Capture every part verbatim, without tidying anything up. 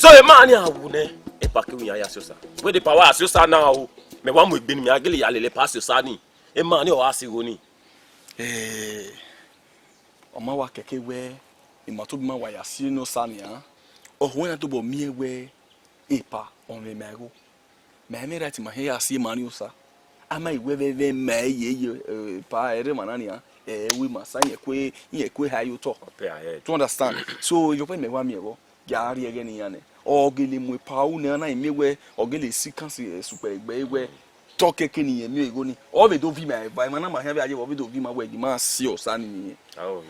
To emwa ni a wu nẹ, epa kevbe iran ya si osa. Wẹ de epa wa si osa na o. Mẹ wa mu egbe ne mẹ a gele ya lele epa si osa ni. Emwa ni ọ gha si igho ni. Eh, ọ ma wa kẹkẹ wẹ, ima tobọ ima wa ya si ne osa nian. Ọ ho na tobọ miẹn wẹ epa ọ mwẹ ma igho. Ma emwi right ma hia ya si emwa ni osa. A ma i wẹ vbe, vbe ma ye, ye, eh, epa ẹre emwa na nian. Eh, wi ma sa yẹn kue, yẹn kue ha ye otọ. Open ahead. To understand? So, iyọkpa mẹ wa miẹn vbọ. Ya rrie ẹghẹ ne iran nẹ. Ọ gele mu epa ru nẹ, a na miẹn wẹ, ọ gele si ikansi, eh, sukpẹ egbe wẹ, tọ kẹkẹ ne irẹn miẹn igho ni. Ọ vbe do viọ ima eva, emwa na ma hia vbe a ye vbe, ọ vbe do viọ ima wẹ, gi ima si osa ni nìyẹn.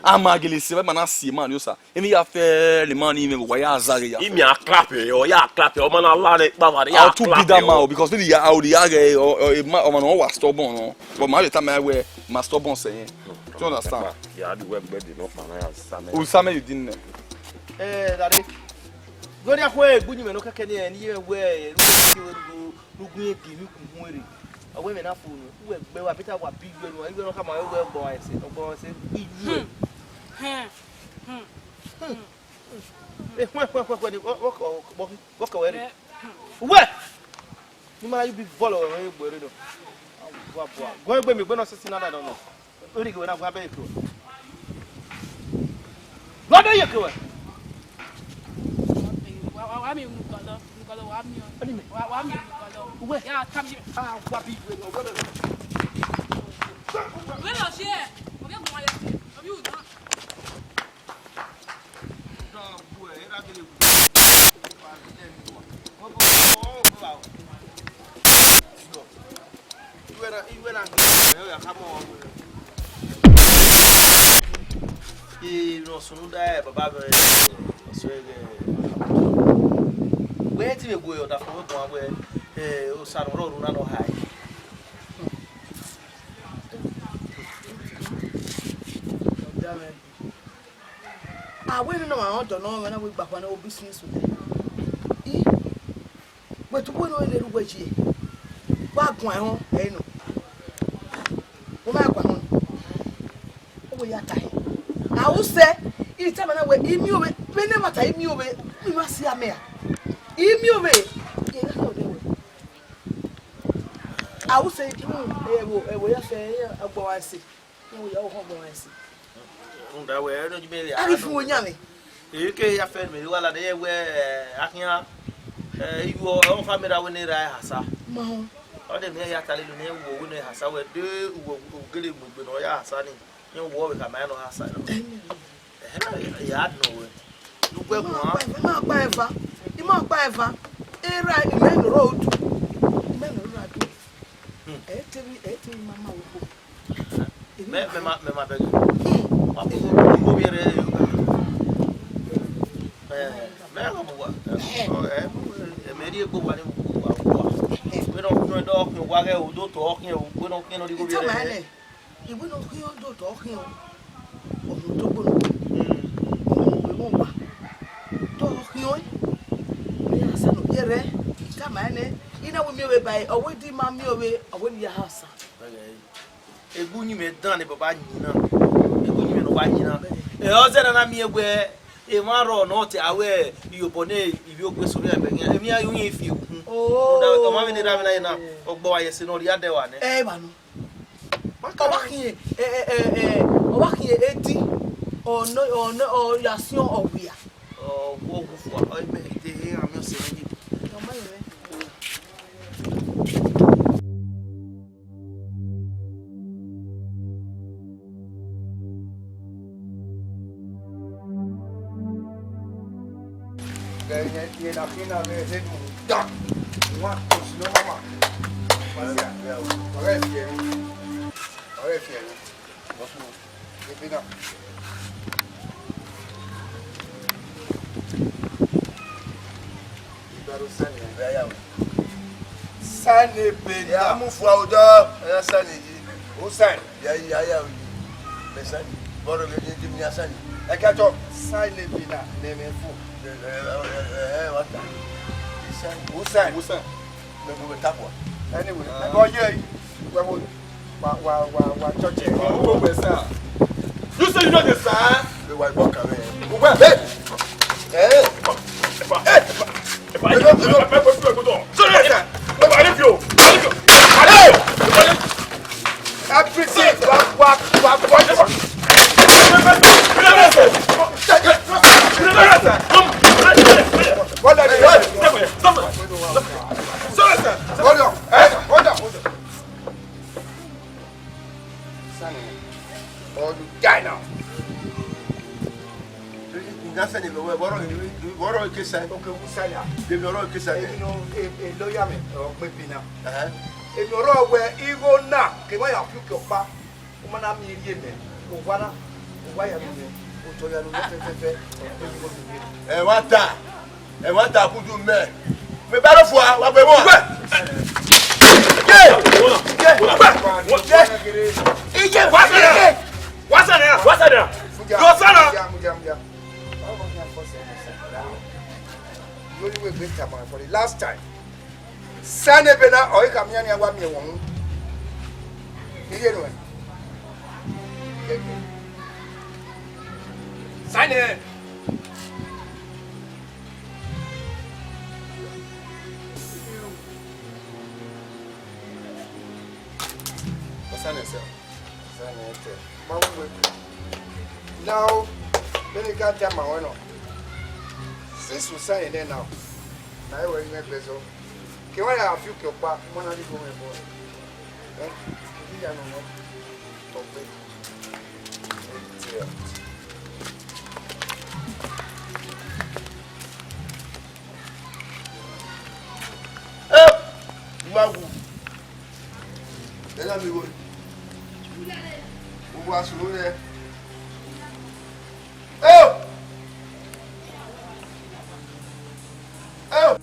A ma gele si, ma na si emwa ni osa. Emwi ya fẹ ne ima ni mwẹ, wa ya zaghe ya. Imi a clap ẹ, ọ ya clap ẹ, ọ ma na la nẹ kpa vare, ya clap ẹ. Ọ too big that man o, because maybe ya, ọ ya ghẹ, ọ, ọ, emwa, ọmwa nọ wa stubborn nọ. But ma vbe tama wẹ, ma stubborn sẹ yẹn. Do you understand? Ya do wẹ gbẹdẹ nọ kpa na ya sa mẹ. Usa mẹ you didn't know. Eh, daddy. Gọdẹ akhu egbe uyinmwẹ nọ kẹkẹ ni, ẹ, ne iye mwẹ wẹ, ẹ, ne ugbẹn gie emwi ukun huẹn rre. Ọ wẹ mwẹ na fo nẹ, uwẹ gbe wa, beta wa bi iye nua, iye nọ khama wẹ ọgbọ ẹse, ọgbọ ẹse gbe iye. Hmm. Hmm. Hmm. Eh, huẹn, huẹn, huẹn, huẹn, ni, wọ, wọ, wọ, wọ kẹ wẹ rre. Uwẹ! Ni ma na yu bi vọlọ wẹ, wẹ gbe rre nọ. Wa bua. Gọẹn gbe mi, gbe nọ sisi na da nọ. Ori ke wẹ na gua bẹ ke wẹ. Gua bẹ ye ke wẹ. Wa, wa, wa mi mu kọlọ, mu kọlọ, wa mi o. Wa, wa mi mu kọlọ. Uwẹ. Ya, come here. Ah, wa bi wẹ, wẹ, wẹ. Wẹ lọ ṣe ẹ. Mo ke gun wa ye. Obi u na. Iwẹ na, iwẹ na. Ẹ, ọ ya ka mọ ọmọ rẹ. Ee, ne ọ sunu da ẹ, baba vẹ, ọ sẹ ghẹ. Wẹ ti vbe gu ọdafẹn wẹ guan wẹ, ẹ, osa ne ọ rrọọ unu na nọ hae. Ọ da mwẹ. A wẹ ne ọ ma rẹn ọdọ ne ọ mwẹ na wẹ igbakhua ne ọ business odẹ. I, wẹ tobọ ne ọ rere uwẹ yi, wa guan ẹhọn ẹre nọ. Wẹ ma guan ẹhọn nọ. Ọ wẹ ya tae. A u sẹ, I tama na wẹ, I miẹn ovbe, vbene ẹmwata I miẹn ovbe, I ma si amẹ a. I miẹn ovbe, I gha khẹ odẹ wẹ. A u sẹ, I mu ẹvbo, ẹvbo ya fẹ, ọgbọ wa ẹse. Iran ya ọhọ ọgbọ ẹse. Rhunmwuda wẹ, ẹre ne ọ ji mẹ rhie. A ghi fun oyan mwẹ. Eke ya fẹ mẹ wa lade ye wẹ, eh, akhian, eh, iwu ọfa mẹ ra wẹ ne ra hasa. Ma họn. Ọ de mẹ ya ta lele ne wo wẹ ne hasa wẹ de uwo ogele mu egbe ne ọ ya hasa ni. Iran wo vbe khama nọ hasa nọ. Ẹhẹn. Ẹhẹn, ya nọ wẹ. Lugbe guan. I ma kpa eva. I ma kpa eva. Era imẹ nọ ro odu. Imẹ nọ ro adu. Hmm. Ẹ te vbi, ẹ te vbi mama wo. Mẹ, mẹ ma, mẹ ma bẹghe. Wa koko koko vbiẹ rre. Ẹ, mẹ gha mu wa. Ẹ, ẹ, mẹ rhie egbe wa ni wa wa. Wẹ ne ọ khian do khian wa ghẹ o, do tọ khian o, wẹ ne ọ khian nọ rhie egbe vbiẹ rre. Iwẹ ne ọ khian do tọ khian o. Ọmọ tó gbọnọ. Hmm. Ọmọ wẹ mọ wa. Tọ khian o. Mẹ ya sa nọ yẹrẹ. Tama nẹ. I na wẹ miẹn ovbe ba, ọ wẹ di ma miẹn ovbe, ọ wẹ ni ya ha sa. Egbe uyinmwẹ dan ne baba yin na. Egbe uyinmwẹ ne ọ wa yin na. Ẹ, ọ zẹ na na miẹn wẹ emwa rrọọ ne ọ te a wẹ iyobọ ne ivbi ogbe so vbe ẹbẹ khian. Emwi iran yu yin fi uhun. Oh. Rhunmwuda ọ ma vbe ne erha mwẹ na ye na, ọgbọ wa ye ẹse ne ọ rhie adẹ wa nẹ. Ẹ, evba nọ. Ọ wa khian, ẹ, ẹ, ẹ, ẹ, ọ wa khian edi, ọ nọ, ọ nọ, ọ ya siọn ọ wia. Ọ, ọ wu fua, ọ i mẹ ite he, a miẹn ọse mwẹ yi. Ọ ma yẹ mwẹ. Ghe yẹn, yẹn na khin na vbe ẹdẹ nọ da. Wa ko si nọ mama. Ọrẹ fi ẹre. Ọrẹ fi ẹre. Ebe na. Ibaro sani ebe ya. Sani ebe na. Ya mu fua odọ. Ya sani yi. O sani. Ya, ya, ya, oyi. Mẹ sani. Bọrọ ghe ni di mi a sani. Ẹ ka tọ. Sani ebe na, ne mẹ fo. Ẹ, ẹ, ẹ, ẹ, wa ta. Sani. O sani. O sani. Mẹ gu mẹ ta bua. Anyway, ẹ gọ ye. Wa, wa, wa, wa, wa, church. Wa, wa, wa, sa. You say you know the sa? Wa, wa, wa, ka me. Wa, hey. Hey. Hey. Sir. Okay, who sign am? Èmi ọrọ ke sign. Èmi nọ, e, e lawyer mẹ, ọ gbe bi na. Ẹhẹn. Èmi ọrọ wẹ igho na, ke wa ya fi uki ọkpa. Uma na mi rhie mẹ, owa na, owa ya nu mẹ, otọ ya nu mẹ fẹfẹfẹ, ọ gbe igho nu mẹ. Ẹ wa ta, ẹ wa ta kudu mẹ. Mẹ ba ro fua, wa gbe mọ. Wẹ. Ye. Ye. Wẹ. Ye. Iye. Wa sẹ na. Wa sẹ na. Wa sẹ na. Mudia, yo sẹ na. Mudia, mudia, mudia. You only way great time for the last time. Sani ebe na, ọ i khama iran nian wa miẹn ẹvbo uhunmwu. I rhie nuẹn. Sani ẹn. Ọ sani ẹn sẹ. Sani ẹn tẹ. Ma mu wẹ. Now, vbene I ka tama ruẹn nọ. Since u sani ẹn now, na ẹre wẹ I mwẹ ẹgbẹzọ. Ke wa ya fi uki ọkpa, ma na rhie igho mwẹ bọ. Eh, I ya nọ nọ. Ọgbe. Idiot. Eh! Iwagu. Ẹ na mi wo. Uwa sunu rẹ. Eh! Eh!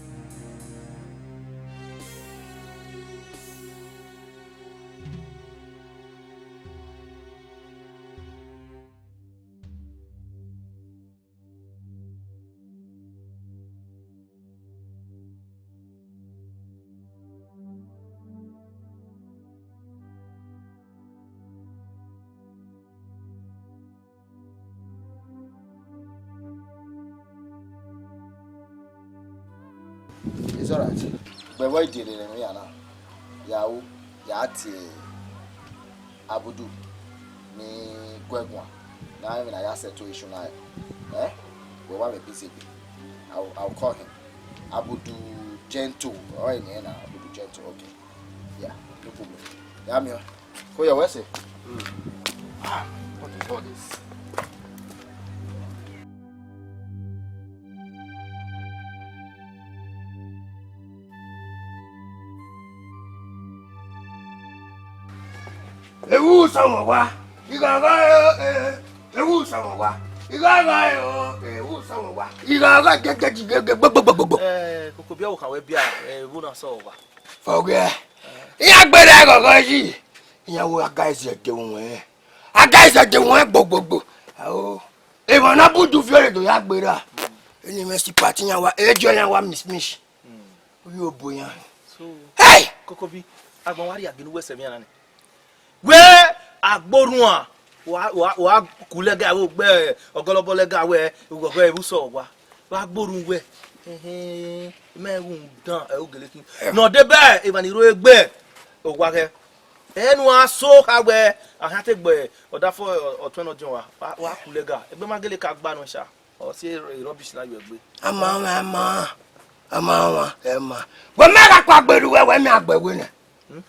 It's all right. But what did it in Rihanna? Yahoo, Yati, Abudu, ni Gwegua. Now even I settle issue now. Eh? We want a busy. I'll, I'll call him. Abudu Gentle. All right, yeah, now Abudu Gentle. Okay. Yeah, no problem. Yeah, I'm here. Ko ya wẹ sẹ. Ah, what is all this? Ewu sọmọ wa, ighaga e, e, ewu sọmọ wa, ighaga e o, ewu sọmọ wa, ighaga gẹgẹji gẹgẹ gbogbogbogbo. Eh, koko bia wo khan wẹ bia, eh, ewu na sọ wa. Fọgẹ. Iran gberra ẹghọghọ yi. Iran wo a guys ẹdẹ wọn. A guys ẹdẹ wọn gbogbogbo. Ao. Emwa na budu viọ re do ya gberra. Eni mwẹ si party iran wa, ejo iran wa miss miss. Uyi obo iran. So, hey! Kokobi, agbọn wa rhie agenu wẹ sẹ vbe iran na nẹ. Wẹ agboruan, wa, wa, wa ku lẹga vbe ogbe ọgọlọbọ lẹga wẹ, ughọghọ ẹvbo sọ wa. Wa gborun wẹ. Ẹhẹn, mẹ wu dan, ẹ, ogele khin. Nọ de bẹ, emwa ni ro egbe, owa ghẹ. Ẹ nu a so kha wẹ, a han te gbe, ọdafọ, ọ, ọtuẹn nọ diọn wa, wa, wa ku lẹga. Egbe ma gele ka gba nọ sha. Ọ si e rubbish na yọ egbe. A ma mwẹ, a ma, a ma mwẹ, ẹ ma. Wẹ mẹ gha kpa gberu wẹ, wẹ mẹ a gbe wẹ nẹ. Hmm?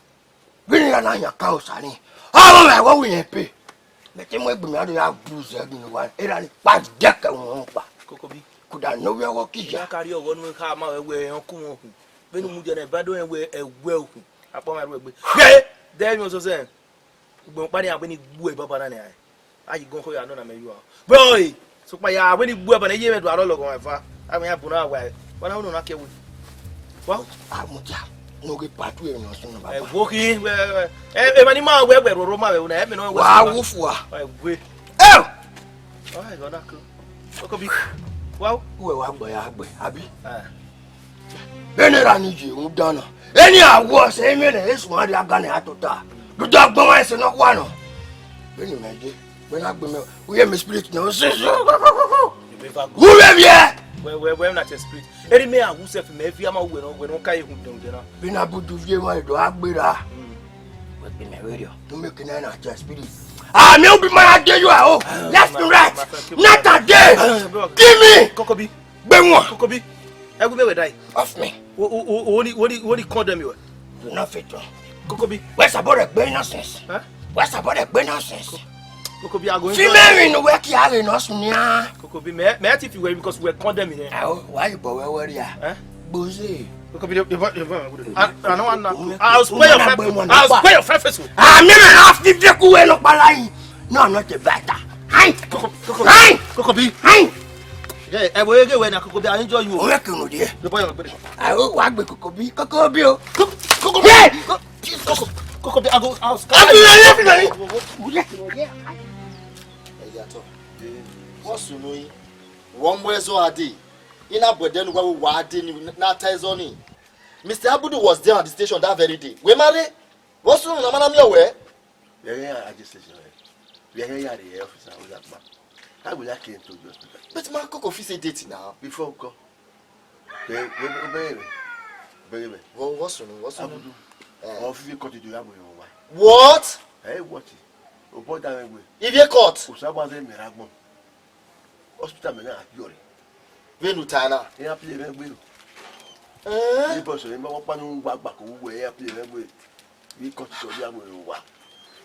Vbene iran na yan ka osa ni, ọ mwẹ ẹghẹ wẹ irẹn pe. Mẹ te mu egbe mẹ a do ya bruise ẹgbin ne uwa, erha ni kpa dẹkẹ wọn kpa. Kokobi. Kuda ne ovbi ọghọ ki ya. Ya ka rhie ọghọ ne u kha ma wẹ wẹ ẹhọn ku wọn hu. Vbene u mudia na, eva do rẹn wẹ ẹwẹ hu. Akpọ mwẹ ru egbe. Ghe! Dẹ emwi osẹsẹ. Ugbẹn ọkpa ni a wẹ ni gbuẹ baba na nian. A yi gọn kho ya nọ na mẹ yua. Bro, eh, sokpan ya wẹ ni gbuẹ baba na, iye mwẹ do arọ lọghọ mwẹ eva. A wẹ ya bu na wa. Wa na unu na ke we. Wa. A mudia. No ge patu e yan sun na baba. Ẹ wo khin, wẹ, wẹ. Ẹ, ẹ, ma ni ma wẹ, wẹ roro ma wẹ, una, ẹ mẹ nọ wẹ. Wa wu fua. Ẹ we. Ẹ! Ọ, ẹ gọ na ko. Kokobi. Wa. Uwẹ wa gbẹ ya gbẹ, abi? Ah. Vbene erha ni ye rhunmwuda na, eni a wọ sẹ emwi ne Jesu ma rhie aga ne a tota. Dudu agbọn wa ẹse nọkhua nọ. Vbene imẹ ye, vbene a gbe mẹ, u ye mẹ spirit nọ. Uvbe vbiẹ. Wẹ, wẹ, wẹ na che spirit. Eri mẹ a wu self mẹ via ma wẹ nọ, wẹ nọ ka ye rhunmwuda na. Vbene a bu du viẹ emwa do a gberra. Mm. Wẹ gbe mẹ vberriọ. Nu mẹ ke na na che spirit. Ah, me will be my day you are. Oh, left and right. Not a day. Give me. Kokobi. Gbe wọn. Kokobi. Ẹgu mẹ wẹ dai. Off me. Wo, wo, wo, wo ni, wo ni, wo ni condemn you. You not fit to. Kokobi. Where's about the gbe nonsense? Huh? Where's about the gbe nonsense? Kokobi, I go enjoy. Fi mẹ emwi ne uwẹ kia ghe ne ọ sunu nian. Kokobi, mẹ, mẹ te fi wẹ because we condemn here. Ao, wa yi bọ wẹ wẹ ria. Eh? Gboze. Kokobi, the, the boy, the boy, I, I don't want to. I'll spare your friend. I'll spare your friend face. Ah, me, me, I feel the cool way no palai. No, I'm not a fighter. Hi. Kokobi. Hi. Kokobi. Hi. Yeah, I will get when Kokobi, I enjoy you. O me kunu die. The boy, the boy. Ao, wa gbe Kokobi. Kokobi o. Kokobi. Yeah. Kokobi, I go house. Abi na ye fi na ye. Ẹyatọ. What's your name? One more so adi. Ina bwẹdẹ nu wa wa adi ni na ta ẹzọ ni. Mister Abudu was there at the station that very day. We marry. What's your name? Na mana mi owe. Vbe ẹghẹ ya rrie station rẹ, vbe ẹghẹ ya rrie officer, ọ ya kpa. How will I came to the hospital? But my coco fit say date now. Before we go. Be, be, be, be, be, be. What, what's your name? What's your name? Abudu. Eh. Ọ fi court do ya mu wa. What? Eh, what? O bọ da egbe. Ivie court. O sa gba ze mẹ ra gbọn. Hospital mẹ na yọrre. Vbene u ta na? Iran play mwẹ gbe. Eh? Ni bọsọ, ima wa kpa nu wa gba ko wẹ, iran play mwẹ gbe. Vbe court sọ ya wẹ wa.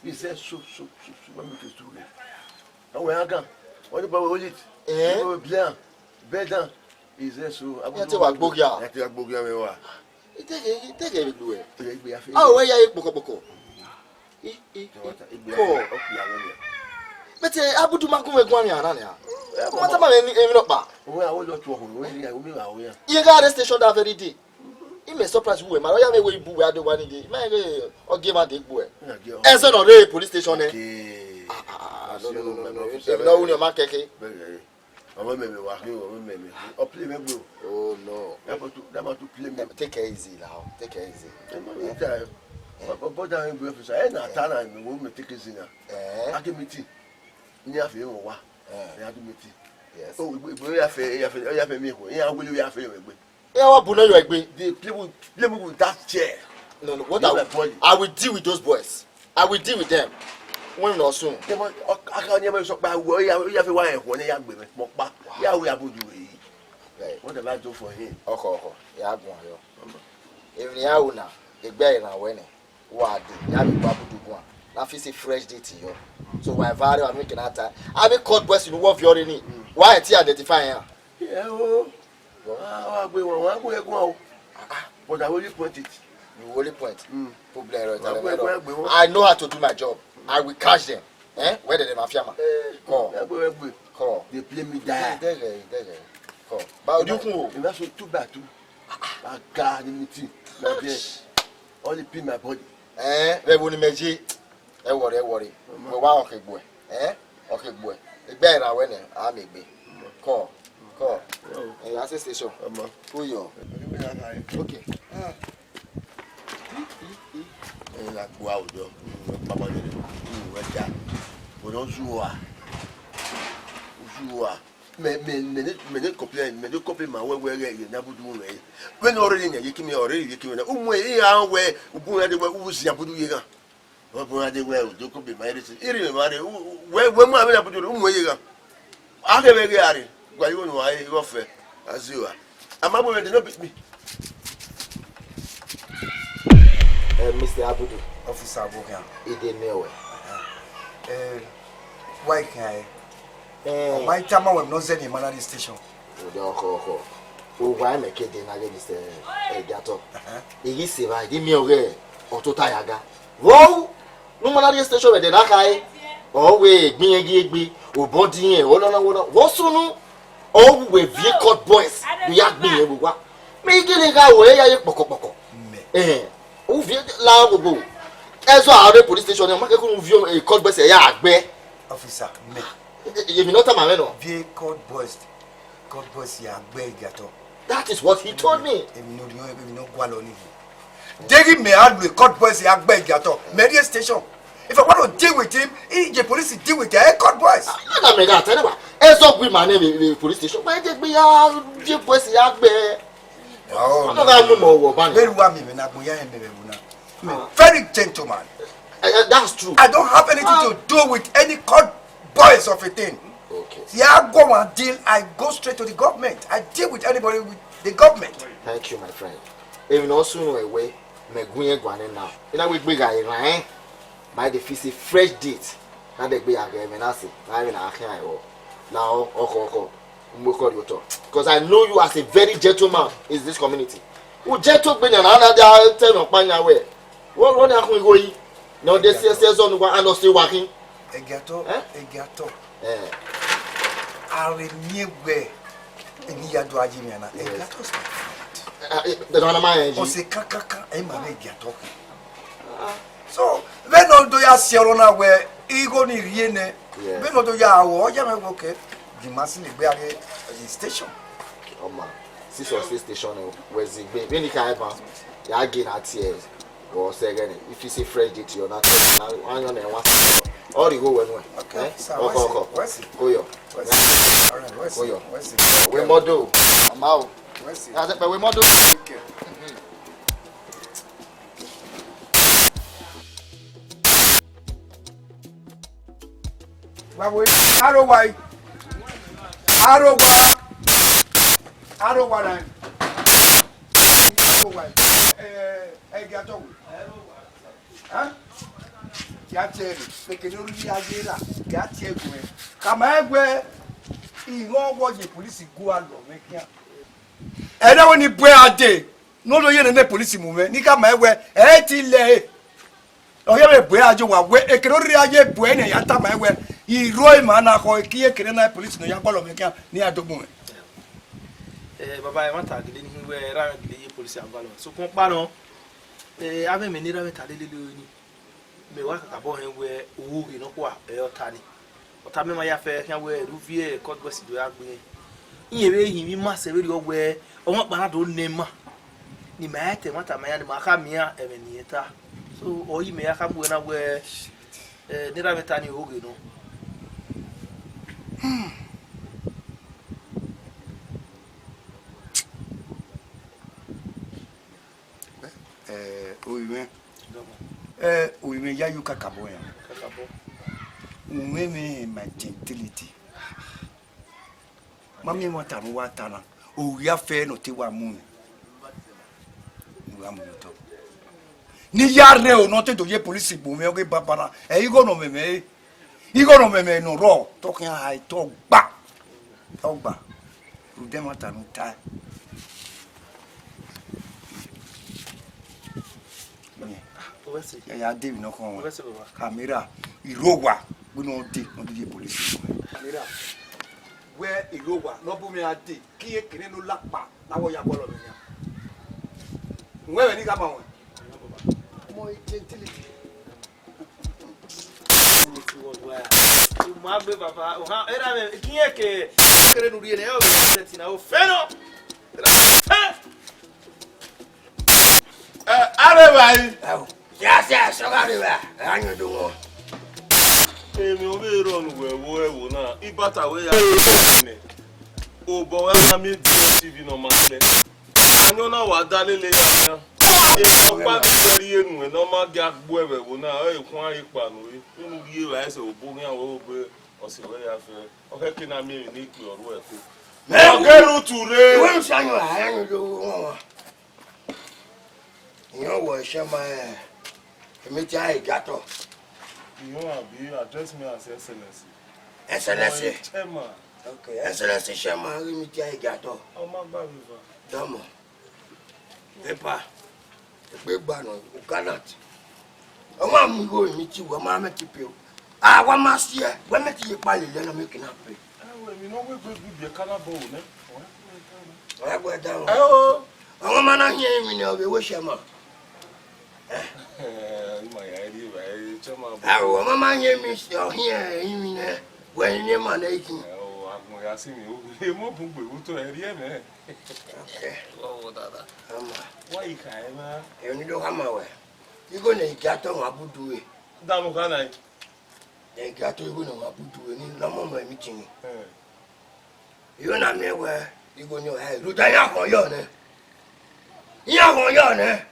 He said so, so, so, so, when we to do it. Ọ wẹ agan. Ọ ni bọ wẹ hold it. Eh? Ọ wẹ play am. Bend down. He said so. Iran te wa gbogha. Iran te wa gbogha mwẹ wa. Itẹghẹ, itẹghẹ vbe gbe wẹ. Itẹghẹ gbe ya fe. A wẹ ya ye kpokọ kpokọ. I, i, i, Jawata, egbe ko. Ya fe, ọ fi ya wẹ ya. But, eh, Abudu ma gun mwẹ guan yan na nia. Eh, ọ ma tama mwẹ emwi nọkpa. Ọ wẹ a wo lọ tuẹ ọhọ, ọ wẹ ya, ọ mi wa ya. Iye gha rrie station that very day. I mẹ surprise uwẹ, ma ọ ya mwẹ wẹ ibu wẹ a do wa ni de. Ma ghe ọ gie ma de gbuẹ. Ẹzọ nọ rre police station nẹ. Okay. Ah, ah, ah, no, no, no, no, no. Emwi ne ọ ru ni ọ ma kẹke. Bẹghe. Ọmọ mẹ mẹ wa khin, ọmọ mẹ mẹ khin. Ọ play mwẹ gbe o. Oh no. That man too, that man too play me. Take it easy now. Take it easy. Ẹ ma mi ta ẹ. Bọ bọ da mwẹ gbe officer. Ẹ na ta na mi wo me take it easy na. Eh? A ke meeting. Ni a fe wọn wa. Eh. Ẹ a do meeting. Yes. O igbe igbe ya fe ya fe ya fe mi ko. Ya wele ya fe yo egbe. Iran wa bu ne yọ egbe. They play with, play me with that chair. No, no, what I will, I will deal with those boys. I will deal with them. When no soon. They want, I can't never shop by where you have a wire when they are women. Mokpa. Ya we Abudu. Right. What have I do for him? Ọkọ, ọkọ. Ya gun yo. Even ya una, egbe iran wẹ nẹ. Wa de, ya mi gba Abudu guan. Na fi si fresh date yo. So wa vare wa make na ta. Abi court boys in wo fi ore ni. Wa e ti identify yan. Yeah, oh. Wa, wa gbe wọn, wa gbe ẹgun o. But I only point it. You only point. Mm. Problem right. Wa gbe ẹgun, wa gbe wọn. I know how to do my job. I will catch them. Eh? Where the mafia man? Eh, come. Wa gbe, wa gbe. Come. They play me die. Dẹgẹ, dẹgẹ. Come. Ba odi kun o. If I shoot two by two, I got the meeting. Like this. Only pin my body. Eh? Where would me je? Ẹ worry, ẹ worry. Wẹ wa ọkhe gbuẹ. Eh? Ọkhe gbuẹ. Egbe iran wẹ nẹ, a mi egbe. Kọ, kọ. Ẹ ya se station. Ọmọ. Uyọ. Okay. Ah. Ẹ la gbo awujọ. Papa ni. Wẹ da. Wẹ no zuwa. Zuwa. Mẹ, mẹ, mẹ ne, mẹ ne complain, mẹ ne complain ma wẹ wẹ ghẹ ye na Abudu wẹ. Wẹ no re ni ye ki mẹ ore ye ki mẹ na. Umu e ya wẹ, ubu ya de wẹ, u si Abudu ye gha. Ọ bu na de wẹ, u do ko be ma ere si. Iri mẹ ma re, u, u, wẹ, wẹ mu ame na Abudu, umu e ye gha. A khe vbe ghe are, gua yo no a e gho fe. Aziwa. Ama bo de no beat me. Eh, Mister Abudu. Officer Abokian. Ide me wẹ. Eh, why can I? Eh. Ọ ma tama wẹ no zẹ ni ma na di station. Ọdọ ọkọ ọkọ. Owa ẹmẹ kede na ghe Mister Ẹgiatọ. Ẹhẹn. I ghi sẹ evba, I ghi miẹn ọghe ọ tota ya ga. Vbọ ru, ne u ma na rrie station vbe ẹdẹ na khae, ọ wẹ egbe irẹn ghi egbe, obọ di irẹn, ọ nọ na wo nọ. Vbọ sunu, ọ wu wẹ viẹ court boys, do ya gbe irẹn vbe owa. Mẹ i gele gha ru ẹre ya ye kpọkọ kpọkọ. Mẹ. Ẹhẹn. U viẹ la gbogbo. Ẹzọ a rre police station, ọ ma kẹkẹ unu viọ, eh, court boys ya gbe. Officer, mẹ. Eh, eh, emwi ne ọ tama mwẹ nọ. Viẹ court boys, court boys ya gbe Ẹgiatọ. That is what he told me. Emwi ne ọ riọn, emwi ne ọ gualọ ni. Deghẹ mẹ a lu court boys ya gbe Ẹgiatọ, mẹ rrie station. If I want to deal with him, he, the police deal with the court boys. Ah, na mẹ gha ta nẹ wa. Ẹzọ gui ma nẹ vbe, vbe police station. Wẹ de gbe ya, viẹ boys ya gbe. Oh, ọ no gha mu mẹ ọghọ ba nẹ. Vbene uwa miẹn mwẹ na, agbọn ya hẹ mẹ vbe ẹvbo na. I'm a very gentleman. Eh, eh, that's true. I don't have anything to do with any court boys of a thing. Okay. See, I go and deal, I go straight to the government. I deal with anybody with the government. Thank you, my friend. Emwi ne ọ sunu ẹwe, mẹ gu irẹn guan nẹ now. I na wẹ egbe gha rran ẹn, ma de fix a fresh date. Na dẹ gbe ya ghẹ ẹmwẹ na se, na ẹmwẹ na khian ẹvbo. Na ọ, ọkhọ, ọkhọ, u mu ekhọe rhie otọ. Because I know you as a very gentleman in this community. U gentle gbe yan na, na dia tẹ mwẹ ọkpa yan wẹ. Wọ, wọ ni a khun igho yi. Na ọ de si ẹsẹ zọ ne uwa, a nọ se wa khin. Egiato, Eh? Egiato. Eh. A rhe miẹn wẹ, emwi ya do a ye mwi na. Yes. Egiato is my friend. Eh, eh, the man of my energy. Ọse kankankan, ẹ ma vbe Egiato khin. So, vbene ọ do ya si ọrọ na wẹ, igho ni rhie nẹ, Yes. vbene ọ do ya ro, ọ ya mwẹ wẹ, okay, gi ma si ne egbe a rrie station. Ọma, six or six station, eh, wẹ zẹ egbe. Vbene I ka ban, ya ghe na tie, ọ sẹ ẹghẹ nẹ, if you say fresh J T or nothing, na, ayọn nẹ wa. Ọ rhie igho wẹ nuẹn. Okay, Eh? sir, Ọkọ, wẹ si, ọkọ. wẹ si. Koyọ. Wẹ si. All right, wẹ si, Koyọ. wẹ si. Wẹ mọdo. Ọma o. Wẹ si. Ya zẹ pẹ wẹ mọdo. Okay. Wa we, aro wa yi. Aro wa. Aro wa na. Aro wa yi. Eh, eh, Egiato we. Hẹn? Ya tie ẹre, keke ne orhirhi a ye ra, ya tie ẹre gu ẹn. Khama ẹn wẹ, I mwẹ ọghe ọye polisi gu alọ mwẹ khian. Ẹdẹ wẹ ne I bu ẹre a dee, ne ọ do ye ne polisi mu mwẹ, ne I khama ẹn wẹ, ẹ i ti lẹ ẹre. Ọ ye vbe bu ẹre a ye owa wẹ, ekene orhirhi a ye bu ẹre nẹ, ya tama ẹn wẹ, I rro ima na khọ, ekiye ekene na polisi ne ọ ya gualọ mwẹ khian, ne iran do gbe mwẹ. Eh, baba, ẹmwata gele ne I khin wẹ, erha mwẹ gele ye polisi a gualọ. Sokpan ọkpa nọ, eh, avbe ẹmwẹ ne erha mwẹ ta lelele ọre nii. Mẹ wa kakabọ rẹn wẹ, ohoghe nọkhua, ẹ, ọ ta nii. Ọ ta mẹ ma ya fẹ khian wẹ, erha uvie Codwest do ya gbe irẹn. Irẹn vbe hin emwi ima sẹ vberriọ wẹ, ọmwa ọkpa na do nẹ ima. Ne ima ya ta ẹmwata ma iran, ne ima khama iran ẹmwẹ ne irẹn ta. So, ọ i re mẹ ya khama uwẹ na wẹ, eh, ne erha mwẹ ta nii, ohoghe nọ. Eh, ovbi mwẹ. Eh, ovbi mwẹ, ya yo kakabọ yan. Kakabọ. U mwẹ mwẹ my gentility. Ma miẹn ẹmwata ne u wa ta na. Ovbi afẹ ne ọ te wa mu mwẹ. U gha mu mwẹ otọ. Ne I ya rre o, ne ọ te do ye polisi gbe mwẹ, ọ ghe baba na. Ẹ igho ne ọ mwẹ mwẹ re. Igho ne ọ mwẹ mwẹ ne ọ rrọọ, te ọ khian hae, te ọ gba. Te ọ gba. Rhunmwuda ẹmwata ne u tae. Ovbi ẹse. Ya, ya de emwi ne ọ khọn wẹ. Ovbi ẹse, baba. Kamera, I rre owa, wẹ ne ọ dee, ne ọ dee ye polisi. Kamera, wẹ I rre owa, ne ọ bu mwẹ a dee, ke irẹn kere ne u la kpa, ne a wẹ ọ ya gualọ mwẹ nian. Wẹ vbe ne I gha ma wẹ. Ọmọ gentility. U ma gbe baba, ohan, erha mwẹ, ke irẹn ke, kere ne u rhie nẹ, ọ vbe ya sẹtin na, ofẹn nọ. Eh, arevbare. Ẹo, ya sẹ ẹsọ gha revba, ẹ gha yan do wọn. Emwi ọ vbe rrọọ ne uwẹ vbo ẹvbo na, ibata wẹ ya nẹ. Obọ wẹ gha miẹn D S T V ne ọ ma sẹ. Ayọn na wa da lele ya nian. Emwi ọkpa ni wẹ rhie nuẹn ne ọ ma gia gbuẹ vbe ẹvbo na, ọre khuan re kpa nure. Unu rhie evbare ẹsẹ obo khian wẹ obọ ọse wẹ ya fẹ. Ọ khẹke na miẹn emwi ne ikpe ọ ru ẹko. Mẹ Ọ ghe ru tu rre. Wẹ sa yan, a yan do wọn wa. Iran wọ ẹsẹ ma, ẹ, emiti a Egiato. You abi address me as Excellency. Excellency. Ọ, Chairman. Okay, Excellency Chairman, emiti a Egiato. Ọ ma gba vbe eva. Dọmọ. Epa. Egbe gba nọ, u gallant. Ọ ma mu igho emiti, wẹ ma mẹ ti pe o. A wa ma si ẹ, wẹ mẹ ti ye kpa lele nọ, mẹ ke na pe. Ẹo, emwi ne ọ wegbe gbe ibiẹka na bọ nẹ. Ọ ya gbe da wọn. Ẹo. Ọmwa ma na hiẹn emwi ne ọ vbe wẹ Chairman. Ima ya rhie evbare, Chairman. Ẹo, ọmwa ma hiẹn emwi, ọ hiẹn emwi nẹ, wẹ ne ima nẹ ikin. Ẹo, agbọn ya si mi, emọ bun gbe vbe otọ, ẹ rhie mẹ. Okay. Ọmwa. Wa i kha ẹmwẹ. Emwi ne I do khama wẹ. Igho ne Egiato wan budu re. Danu kha na. Egiato igho ne ọ ma budu vbe ni, ne ọ mọmọ emiti ni. Eh. Igho na miẹn wẹ, igho ni ọre rhunmwuda iran khọn yọ nẹ. Iran khọn yọ nẹ.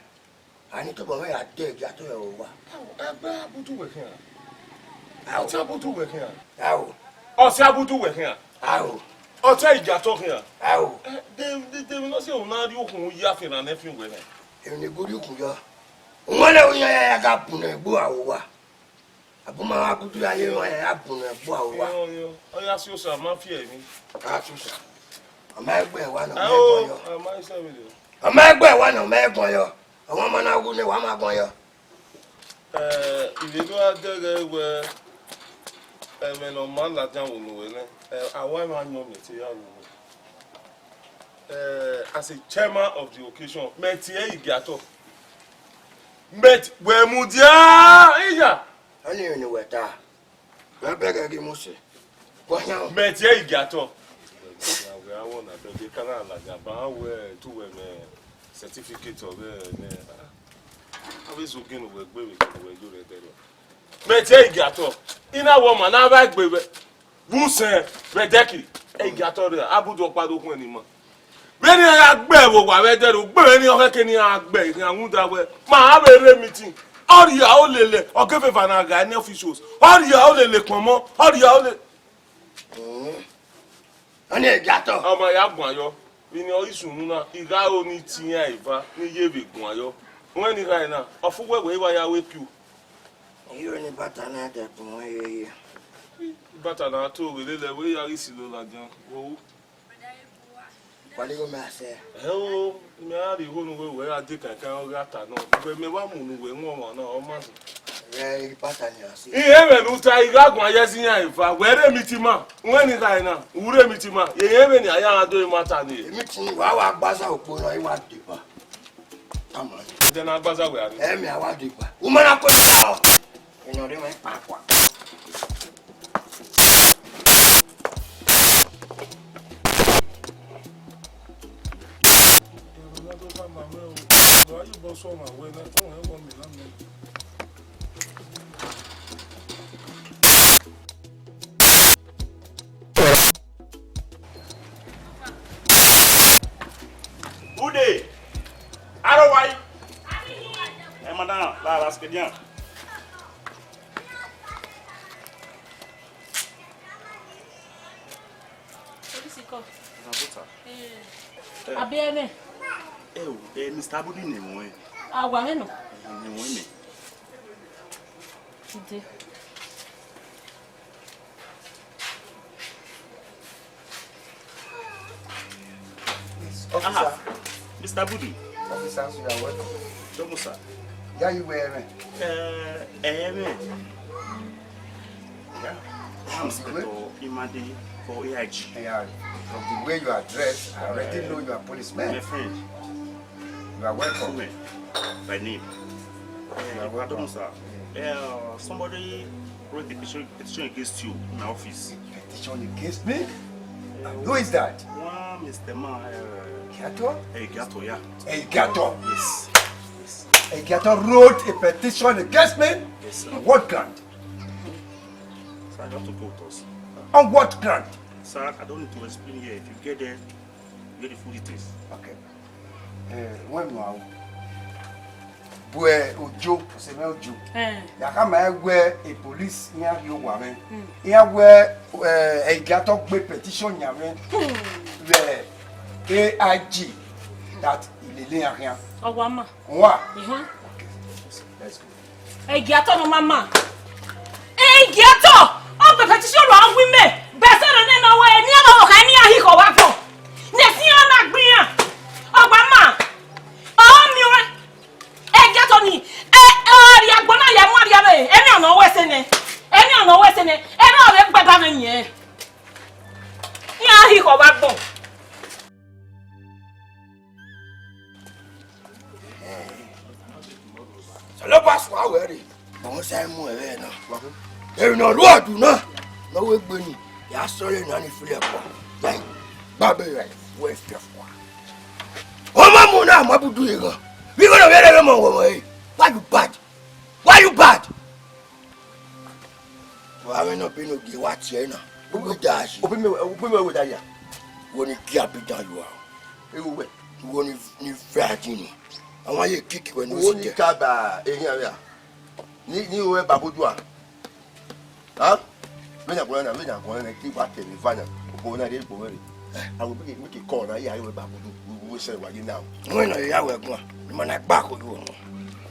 A ni tobọ mwẹ ya dẹ Egiato rẹ owa. Ẹgbẹ abudu wẹ khian. Ao. Ọtẹn abudu wẹ khian. Ao. Ọtẹn abudu wẹ khian. Ao. Ọtẹn Egiato khian. Ao. Eh, de, de, de, no se una ri okun ya fe na ne fi wẹ nẹ. Emwi ne I gu rhie ukun yọ. Wọn lẹ oyan ya, ya ga bun ne egbe aro owa. Abọ ma wa gudu ya ye emwa ya bun ẹgbọ aro wa. Irẹn, irẹn. Ọ ya si osa, ma fi ẹmwẹ. A si osa. Ọ ma ẹgbẹ wa nọ, ọ ma ẹgbọn yọ. Ọ ma ẹsẹ vbe dẹ. Ọ ma ẹgbẹ wa nọ, ọ ma ẹgbọn yọ. Ọmwa ma na wu ne wa ma gbọn yọ. Eh, ivbi do a dẹghe wẹ, ẹmwẹ ne ọ ma ladian vbe unu wẹ nẹ, eh, a wa emwa yọn mẹ te ya ru wẹ. Eh, as a chairman of the occasion, mẹ tie igiatọ. Mẹ t-, wẹ mudia iya. Ọni emwi ne wẹ ta. Wẹ bẹghe ghi mu sẹ. Wẹ yan. Mẹ tie igiatọ. Wẹ awọ na dọghe ka na ladian ba wẹ tu wẹ mẹ certificate ọghẹ nẹ. Avbe zogin ne uwẹ gbe vbe kevbe uwẹ yo rre ẹdẹrriọ. Mẹ tie igiatọ. I na wẹ ọma na vba egbe vbe usẹn vbe ẹdẹki. Igiatọ rre, abudu ọkpa do khuẹn ni ma. Vbene iran ya gbe ẹvbo owa vbe ẹdẹrriọ, ugbẹn vbene ọ khẹke ne iran gbe, iran rhunmwuda wẹ, ma a vbe rre meeting. Ọ rhie aro lele, ọ ghe feva na gha ne officials. Ọ rhie aro lele kpọnmọ, ọ rhie aro lele. Ọni igiatọ. Ọ ma ya guan yọ, vbene ọ i sunu na, I gha ro ne I tie iran eva, ne I ye vbe guan yọ. Wẹ ni gha na, ọ fu wẹ wẹ I wa ya ru epiu. Iro ni bata na dẹ bun wẹ yeye. Bata na to vbe lele wẹ ya ghi silo ladian, wo. Wa ni gho mẹ asẹ. Ẹ o, mẹ a rhie igho ne uwẹ, wẹ gha de kankan ọ gha ta nọ. Uwẹ mẹ wa mu ne uwẹ wọn ọmwa na, ọ ma sẹ. Ẹ, I bata ni asẹ. Irẹn vbe ne u ta, I gha guan ye ẹzẹ iran eva. Wẹ rre meeting ma, wẹ ni gha na, u rre meeting ma. Irẹn vbe ne a ya gha do ma ta ni. Meeting wa wa gbaza okpo na, I wa deba. Come on. Ẹdẹ na gbaza wẹ a rre. Ẹ mẹ a wa deba. U ma na ko ta o. Eno re mẹ kpakua. Ude, aro wai. Eh, madam, la, la, skedian. Police call. Rabota. Eh. Eh. Abi ẹmwẹ? Eh, o, eh, Mister Abudi ne ẹmwẹ. A wa mwẹ nọ? Eh, ne ẹmwẹ mẹ. Today. Yes, officer. Aha. Mister Abudi. Officer, you are welcome. Domo, sir. Yeah, you were, man. Uh, eh, man. Yeah. I'm Inspector Imade for A I G. Yeah, from the way you are dressed, I already know you are policeman. My friend. You are welcome. By name. You are welcome, sir. Yeah, somebody wrote a petition, petition against you in my office. Petition against me? And who is that? One Mister Ma, uh, Giato? Eh, Giato, yeah. Eh, Giato? Yes. Yes. Eh, Giato wrote a petition against me? Yes, sir. On what ground? Sir, you have to go with us. On what ground? Sir, I don't need to explain here. If you get there, you get the full details. Okay. Eh, wẹ mu aro. Bu Ojo, ọse mwẹ Ojo. Eh. Ya khama ẹre wẹ e police iran rhie owa mwẹ. Hmm. Iran wẹ, eh, Giato gbe petition yan mwẹ. Hmm. Vbe A I G that ilele iran khian. Ọ wa ma. Wa? Mhm. Okay. Let's go. Giato ne ọ ma ma. Giato, ọ gbe petition ru a wi mẹ. Bẹsẹ ne nọ wẹ, ne iran vbe kha ne iran hi khọ vbe agbọn. Ne ẹse iran na gbe iran. Ọ wa ma. Ọ miẹn ruẹ. Giato ni, ẹ, ọ rhie agbọn na ya mu arriavbe. Emwi ọnọ wẹ sẹ nẹ. Emwi ọnọ wẹ sẹ nẹ. Ẹmwẹ ọ vbe gbe ba mwẹ yin. Iran hi khọ vbe agbọn. Osanobua suẹn wẹ rre, ọ sa mu ẹre na. Emwi ne ọ ru ọdu na, ne ọ wẹ egbe ni, ya sẹ ọre na ni fili ẹkpo. Gbabe ra wẹ fiọfua. Ọ ma mu na, ma budu ye ghan. Vbe igho ne ọ vbe rre vbe ọmọ wẹ ọmọ ẹre? Why you bad? Why you bad? Wa mwẹ ne ọ bene ogie wa tie na. Uwu da yi. Obi mẹ, obi mẹ wẹ da ya. Wo ni gie abidan ye ua. Ewu wẹ. Wo ni, ni virgin ni. Awa ye kiki wẹ ni. Wo ni ka ba ehin avbe a. Ni, ni wẹ ba bodu a. Ha? Vbene agbọn na, vbene agbọn na, ki wa kẹ vbe eva na. Obo na rhie egbe mwẹ rre. A wo bike, bike kọ na, ya re wẹ ba bodu. Wo, wo sẹ wa ye na. Wẹ na ya wẹ guan. Ma na gba ko yo.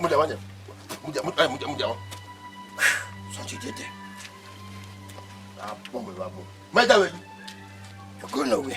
Mudia, mudia, mudia, mudia, mudia. Sọnti dede. A bọ mẹ, a bọ. Mẹ da wẹ. Ẹko nọ wẹ.